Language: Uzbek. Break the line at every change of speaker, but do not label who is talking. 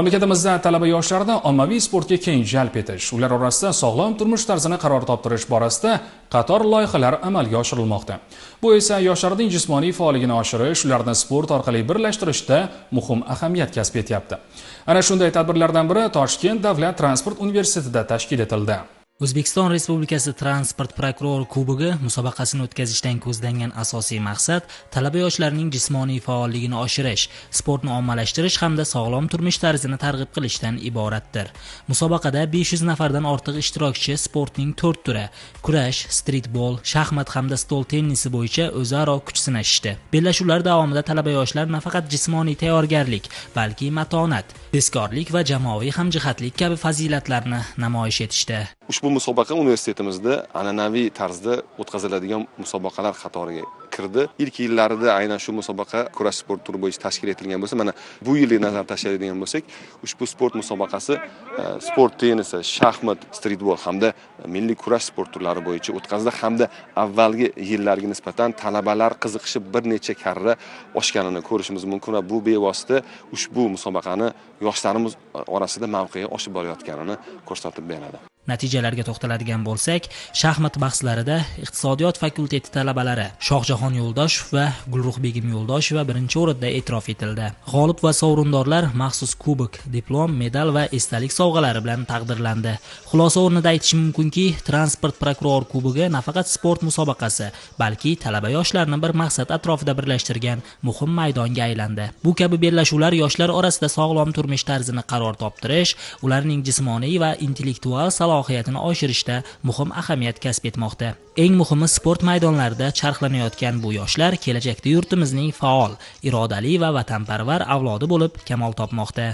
Mamlakatimizda talaba yoshlarni ommaviy sportga keng jalb etish, ular orasida sog'lom turmush tarzini qaror toptirish borasida qator loyihalar amalga oshirilmoqda. Bu esa yoshlarning jismoniy faolligini oshirish, ularni sport orqali birlashtirishda muhim ahamiyat kasb etyapti. Ana shunday tadbirlardan biri Toshkent davlat transport universitetida tashkil etildi.
O'zbekiston Respublikasi transport prokurori kubogi musobaqasini o'tkazishdan ko'zlangan asosiy maqsad talaba yoshlarning jismoniy faolligini oshirish, sportni ommalashtirish hamda sog'lom turmush tarzini targ'ib qilishdan iboratdir. Musobaqada 500 nafardan ortiq ishtirokchi sportning 4 turi: kurash, stritbol, shaxmat hamda stol tennisi bo'yicha o'zaro kuch sinashishdi. Bellashuvlar davomida talaba yoshlar nafaqat jismoniy tayyorgarlik, balki matonat, tezkorlik va jamoaviy hamjihatlik kabi fazilatlarni namoyish etishdi.
Ushbu musobaqa universitetimizda an'anaviy tarzda o'tkaziladigan musobaqalar qatoriga kirdi. İlk yillarida aynan shu musobaqa kurash sport turi bo'yicha tashkil etilgan bo'lsa, mana bu yilga nazar tashlaydigan bo'lsak, ushbu sport musobaqasi sport tennisi, shaxmat, stritbol hamda milliy kurash sport turlari bo'yicha o'tkazildi hamda avvalgi yillarga nisbatan talabalar qiziqishi bir necha karra oshganini ko'rishimiz mumkin va bu bevosita ushbu musobaqani yoshlarimiz orasida mavqei oshib borayotganini ko'rsatib beradi.
Natijalarga to'xtaladigan bo'lsak, shaxmat bahslarida iqtisodiyot fakulteti talabalari Shohjahon Yo'ldoshev va Gulruhbegim Yo'ldosheva birinchi o'rinda e'tirof etildi. G'olib va sovrindorlar maxsus kubok, diplom, medal va esdalik sovg'alari bilan taqdirlandi. Xulosa o'rnida aytish mumkinki, transport prokuror kubogi nafaqat sport musobaqasi, balki talaba yoshlarni bir maqsad atrofida birlashtirgan muhim maydonga aylandi. Bu kabi bellashuvlar yoshlar orasida sog'lom turmush tarzini qaror toptirish, ularning jismoniy va intellektual salohiyatini oshirishda muhim ahamiyat kasb etmoqda. Eng muhimi, sport maydonlarida charxlanayotgan bu yoshlar kelajakda yurtimizning faol, irodali va vatanparvar avlodi bo'lib kamol topmoqda.